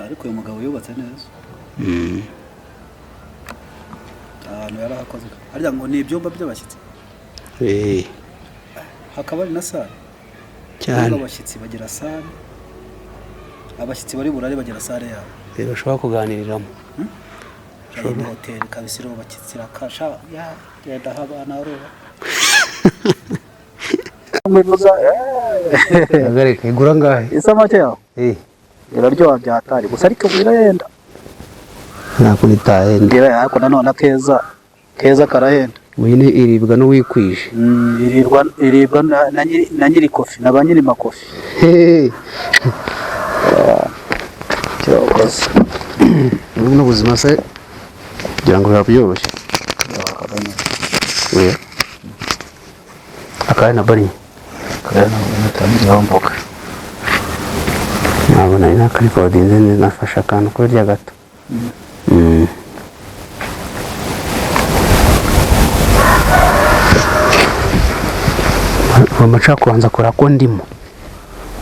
Ariko uyu mugabo yubatse neza. Ahantu yarahakoze harya ngo ni ibyumba by'abashyitsi, hakaba hari na salle. Cyane. Kuvuga abashyitsi bagira salle, abashyitsi bari burare bagira salle yabo. Bashobora kuganiriramo. Iyi ni hoteli kabisa irubakitse, irakasha ya genda haba naruba. Hagarika, igura angahe? Isamake yawe Eh. iraryoha byatari gusa, ariko irahenda. Ntabwo nitahenda. Ariko nanone akeza keza karahenda. Uyu ni iribwa n'uwikwije. Iribwa na nyiri kofi na ba nyiri makofi. Hehe. Kirakoze. Ubu n'ubuzima se kugira ngo biba byoroshye. Oya. Akaba na bari. Mboga. Ntabwo nari nakarikodinze neza, nafashe akantu kurya gato. Ngomba nshaka kubanza kureba ko ndimo.